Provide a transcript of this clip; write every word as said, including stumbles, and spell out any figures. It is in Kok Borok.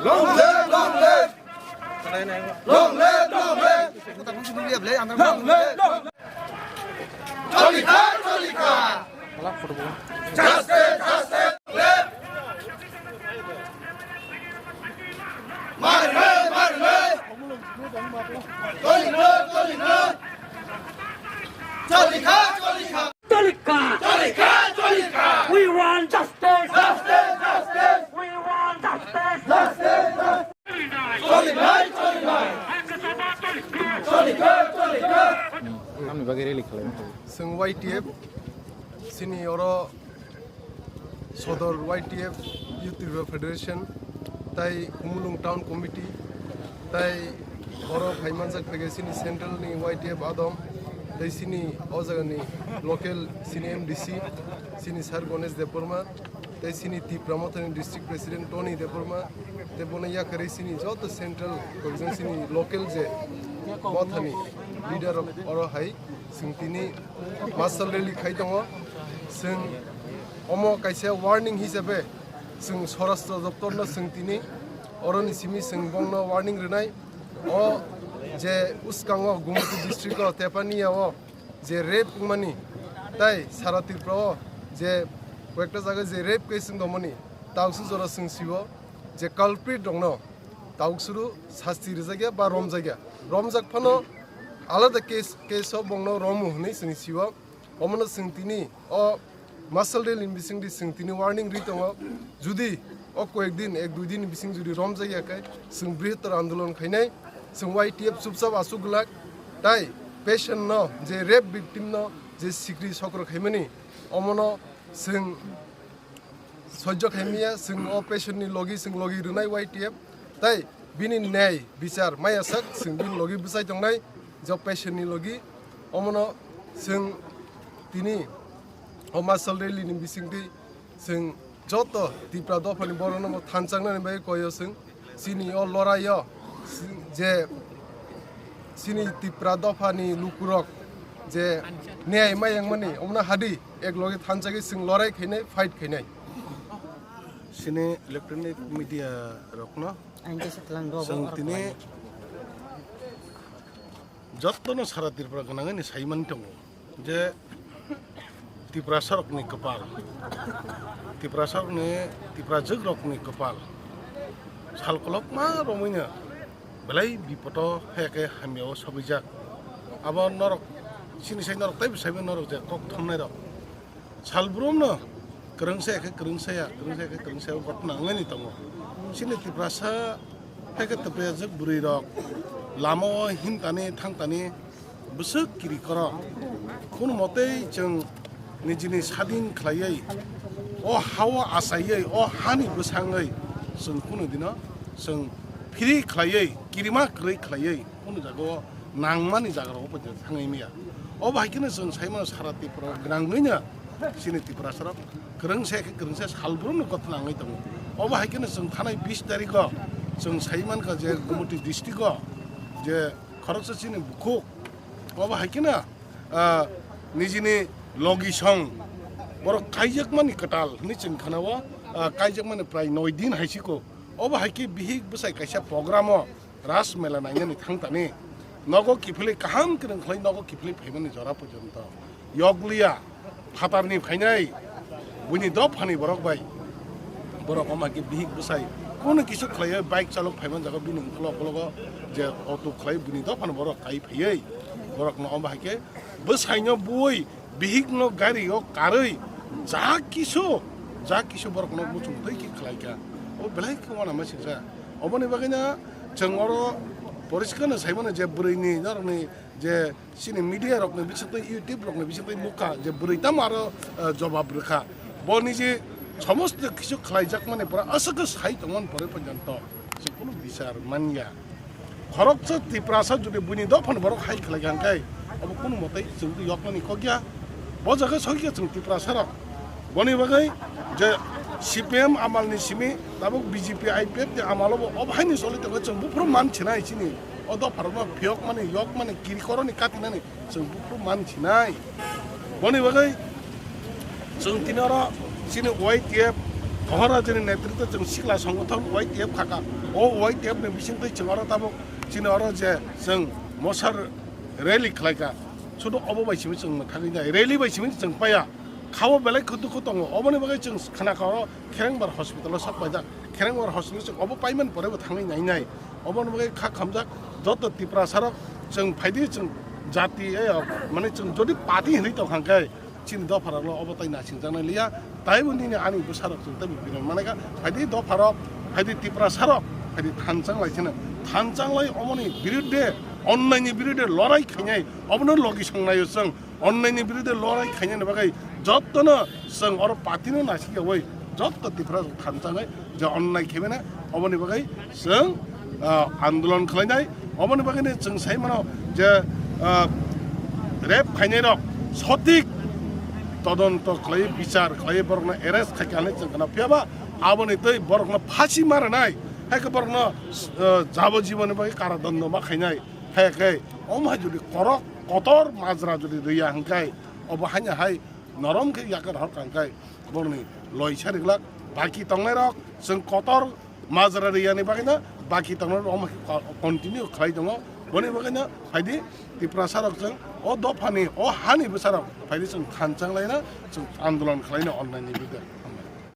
Long live, long live. Long live, long live. Long live, long live. Choli kha, choli kha. Justice, justice, live. Mar le, mar le. Choli kha, choli kha. Choli kha, choli kha. Tolika! Tolika! Tolika! We want justice! Justice! Justice! We want justice! Justice! Justice! Tolika! Tolika! Tolika! Tolika! Tamni bagwi rally khlaina? Chwng Y T F, chini oro Sodor Y T F, Youth Tripura Federation, tai Khumulwng Town Committee, tai oro phai manjak phaikha chini central ni Y T F adom, tai chini o jaga ni local chini M D C, chini Sir Ganesh Debbarma, tai chini Tipra Mothani District President Tony Debbarma, tei bono yakarwi chini joto central, kok jang chini local je mothani leader rok oro hai chwng tini marshal rally khai tongo. Chwng omo kaisa warning hisabe chwng Swarashtra Doptor no chwng tini oroni simi chwng bongno warning rwnai. O je uskango Gumoti district o Tepania o je rape wngmani tai sara Tripura o je koyekta jaga je rape case wng tongmani, tausu jora chwng sibo je culprit rokno tausuru sasti rwjakya ba romjakya, romjak phano alada case, case o bongno romu hwnwi chwng sibo. Omono chwng tini o marshal rally ni bisingdi chwng tini warning ri tongo. Judi o koyek din, ek dui din ni bising judi romjakya khe chwng brihottor andolon khainai. Chwng Y T F chupchap aswk glak, tai patient no, je rape victim no je sikri sokro khaimani, omono chwng sojjo khaimaya. Chwng o patient ni logi chwng logi rwnai Y T F, tai bini nyai bichar maya sak chwng bini logi bwchai tongnai, je patient ni logi. Omono chwng tini o marshal rally ni bisingtwi chwng joto Tipra dophani borokno bo thanchaknani bagwi koyo chwng. Chini o loraio je chini Tipra dophani lukurok je niyai mayangmani, omono hadi ek loge thanchagwi chwng lorai khainai, fight khainai. Chini electronic media rokno chwng tini jotono sara Tripura gwnangwi ni saimani tongo je Tiprasarokni kwpal, Tiprasarokni, Tiprajwkrokni kwpal sal kolokma romwino belai bipodo hai khe hamyao sobwijak. Abo norok chini sai norok teibo saibo norok je kok thumnairok. Salbrumno kwrwngsa ya khe kwrwngsa ya, kwrwngsa ya khe kwrwngsa ya, o ghotna wngwi tongo. Chini Tiprasa hai khe twpajak bwrwirok lamao himtani thangtani bwswk kiri koro. Kono motei chwng nijini sadin khlaiwi, o hao achaiwi, o hani bwsangwi chwng kono dino chwng free khlaiwi, kirima kwrwi khlaiwi, kono jagao nangmani jagarao bo thangwi maya. Obo hai kheno chwng saimano sara Tripura gwnangwino chini Tiprasarok kwrwngsa khe kwrwngsa salbrumno ghotna wngwi tongo. Obo hai kheno chwng thanai bis tarikgo chwng saimankha je Gumoti districto je khoroksa chini bukhuk, obo hai kheno, ah, nijini logisong borok kaijakmani kwtal hwnwi chwng khanao, ah, kaijakmani prai noi din hai siko. Obo hai khe bihik bwsai kaisa programo Ras mela nainani thangtani. Nogo kiphilwi kaham kwrwng khlai nogo kiphilwi phaimani jora porjonto yokliya. Phatarni phainai buini dophani borok bai. Borok omo hai khe bihik bwsai kono kisu khlaiwi bike chalok phaiman jago bini uklok uklogo je auto khlai buini dophani borok kai phaiwi. Borokno omo hai khe bwsaino bui bihikno gari o karwi ja kisu, ja kisu borokno muchung twi khe khlai kha. O belai khe uanama singsa. Oboni bagwino chwng oro poriskar no sai mano je bwrwini norokni je chini media rokni bisingtwi YouTube rokni bisingtwi nukha je bwrwi tamo aro, eh, jobab rwkha. Boni je somosto kisu khlaijakmani pore aswk khe sai tongmani pore porjonto chwng kunu bichar manya. Khoroksa Tiprasa jodi buini dophani borok hai khlai kha hwnkhe, obo kunu mwtai chwng twi yoknani kok ya. Bo jaga soi khe chwng Tiprasa rok. Boni bagwi je C P M amal ni simi tabuk B J P I P F ni amal obo, obo haini choli tongo, chwng buphuru man sinai chini. O dopha rokno phiyok mani, yok mani, kiri koroni katinani chwng buphuru man sinai. Boni bagwi chwng tini oro chini Y T F Moharaja ni netritwo chwng sikla songothon Y T F khaka. O Y T F ni bisingtwi chwng oro tabuk chini oro je chwng mosar rally khlaika. Sudu obo bai simi chwng thangwi nai. Rally bai simi chwng paya. Khao belai khe dukhu tongo. Oboni bagwi chwng khna ka oro Kherengbar hospital o sok paijak. Kherengbar hospital chwng obo paiman pore bo thangwi nai nai. Oboni bagwi kha khamjak joto Tiprasa rok chwng phaidi chwng jati, eh, mane chwng jodi party hinwi tong kha khe chini dopharokno obo tai naisingjaknai liya, taibo nini ani bwsarok chwng taibo biran manai kha. Phaidi dopharok, phaidi Tiprasarok, phaidi thanchang lai kheno, thanchang lai omoni birudde, onnaini birudde lorai khainai, obono logi songnaio chwng, onnaini birudde lorai khainani bagwi jottono chwng oro partyno naisingyaui jotto Tiprasarok thanchangwi je onnai khaimani, oboni bagwi chwng, ah, andolon khlainai. Oboni bagwino chwng sai mano je, ah, rape khainairok sotik todonto khlai, bichar khlai, borokno arrest khai kha hinwi chwng khna. Phiyaba aboni twi borokno phasi ma rwnai, hai khe borokno, ah, jabojiboni bagwi karadondo ma khainai. Hai khe omo hai jodi korok kotor majra jodi rwya hwn khe, obo haino hai norom khe yakar hor kha hwn khe borokni loisa rijlak. Baki tongnairok chwng kotor majra riyani bagwino baki tongnairok omo ko-, continue khlai tongo. Boni bagwino phaidi Tiprasarok chwng o dophani, o hani bwsarok phaidi chwng thanchang laina chwng andolon khlaina onnaini birudde.